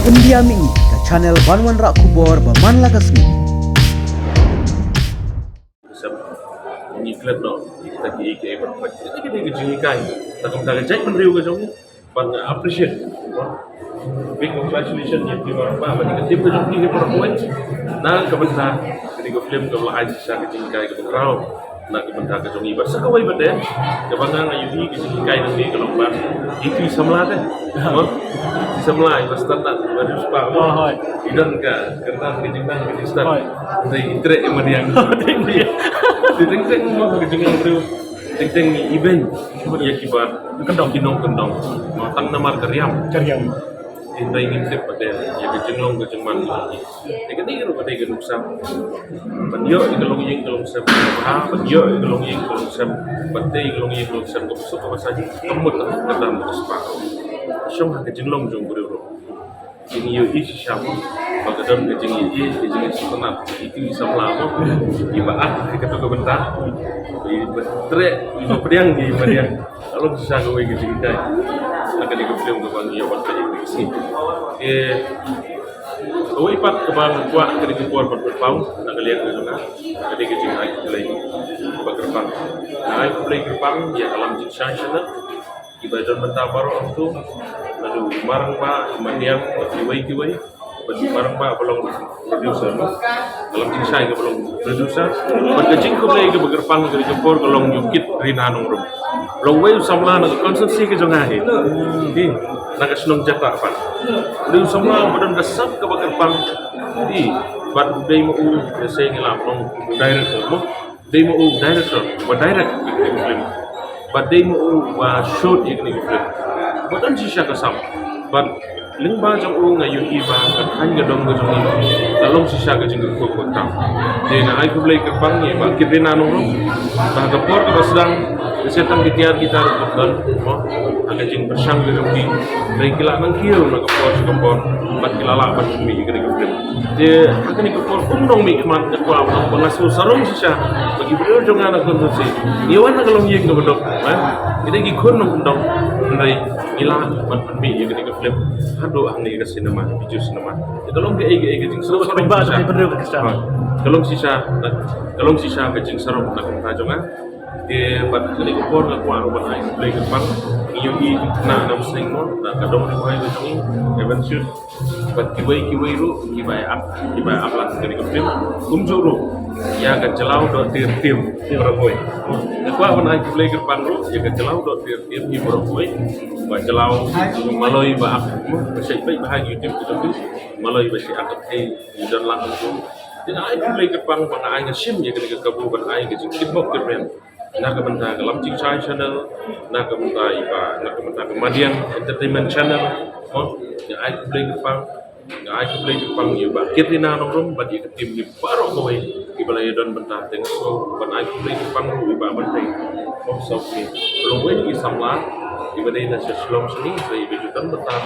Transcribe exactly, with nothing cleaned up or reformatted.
India Mihngi, ka channel ban wanrah khubor ba man la ka sngi. Sep, ngi klet noh ïa kita ki, ki, ki, ki, ki, ki jinghikai. Ta kumta ka jaitbynriew ka jong ngi ban appreciate. Big congratulations ïa phi baroh, ba ïa ka team ka jong phi baroh kawei. Na ka bynta kane ka film kaba la ai shisha ka jinghikai kaba khraw na ka bynta ka jong ngi. Bad sa kawei pat de kaba nga nga ïohi ka jinghikai nangne ka long ba ïa ki samla te. Mo? Ki samla iba standard, iba riewspah, mo? Oh, hooid. I don ka kyrdan, ka jingnang, ka jingstad. Hooid. Dei i treh i madiang. Dei i madiang. Dei teng teng mo ka jingnang briew. Teng teng i beiñ ïa kiba kyndong, ki nongkyndong. Mo, tang namar ka riam. Ka riam. Hynrei ngim tip pat de ïa ka jinglong ka jingman. Te kane ruh ka dei ka nuksa ban ïoh ïa ka longïing ka longsem, ha, ban ïoh ïa ka longïing ka longsem, ban tei ïa ka longïing ka longsem kaba suk kaba sah, ka mut ka dang ka spah. Shong ha ka jinglong jong u briew ruh. Jingïohi shisha mo, ba ka don ka jingïohi, ka jingïohi shisha na, ïa ki samla mo, iba ah ïa kato ka bynta, iba treh, iba pdiang, iba pdiang. Ka long shisha kawei ka jinghikai na kane ka film kaba ngi ïoh ban peit ïa ka sngi. Te kawei pat kaba nga kwah kane ka por ban pynpaw na ka liang ka jong nga, ka dei ka jingai khublei kaba kyrpang. Nga ai khublei kyrpang ïa ka Lam Jingshai Channel, kiba don bynta baroh hangto, naduh i rangbah, i rangbah, kiwei kiwei. Bad i rangbah ba long producer, no? Ka Lam Jingshai kaba long producer. Bad ka jingkhublei kaba kyrpang ka dei ka por ka long ïa u Kit Rina Nongrum. Long uwei u samla na ka constituency ka jong nga hi. Hi, na ka shnong Jatah pat. U dei u samla ba don ka sap kaba kyrpang. Hi, bad u dei ma u, ïa seng ïa la long u director, no? Dei ma u director ba direct ïa kane ka film. Bad dei ma u ba shoot ïa kane ka film. Ba don shisha ka sap. Bad lyngba jong u nga ïohi ba ka thaiñ ka dong ka jong ngi ka long shisha ka jingkyrkhu ba tam. Te nga ai khublei kyrpang ïa i Bah Kit Rina Nongrum. Ba ha ka por kaba sdang, ka shet tang ki tiar ki tar ka don, mo, ha ka jingpyrshang ka jong ki. Dei ki la nang kiew na ka por sha ka por. Bad ki la lah ban mih ïa kane ka film. Te ha kane ka por kum nongmihkhmat nga kwah ba nga sngewsarong shisha ba ki briew jong nga na constituency ngi wan ha ka longïing kaba duk, eh? Ngi dei ki khun nongkyndong, hynrei ngi lah ban pynmih ïa kane ka film haduh hangne ka cinema, Bijou Cinema. Te ka long kaei kaei ka jingsarong shisha. Ka long shisha, ka long shisha ka jingsarong na ka bynta jong nga. Te bad kane ka por nga kwah ruh ban ai khublei kyrpang. Ngi ïohi na Umsning mo, na ka dong Ri Bhoi ka jong ngi, Evan Shoot. Bad kiwei kiwei ruh kiba ïa ap, kiba ïa ap lang kane ka film. Kumjuh ruh ïa ka Jyllaw Dohtir Team baroh kawei. Nga kwah ban ai khublei kyrpang ruh ïa ka Jyllaw Dohtir Team hi baroh kawei. Ba Jyllaw Maloi ba ap, ba shait beit ba ha YouTube ka jong ki. Maloi ba shait ap, eh, i don lang kumjuh. Te nga ai khublei kyrpang ba nga ai, nga shim ïa kane ka kabu ban ai ka jingkitbok kyrmen na ka bynta ka Lam Jingshai Channel, na ka bynta i Bah, na ka bynta ka Madiang Entertainment Channel. Mo, nga ai khublei kyrpang, nga ai khublei kyrpang ïa i Bah Kit Rina Nongrum bad ïa ka team hi baroh kawei kiba la ïadon bynta. Te nga sngewbha ban ai khublei kyrpang ruh ïa i Bah Myntoi. Mo, sngewbha. Long wei ki samla kiba dei na sha Shillong shane, ba ïa ka ju don bynta.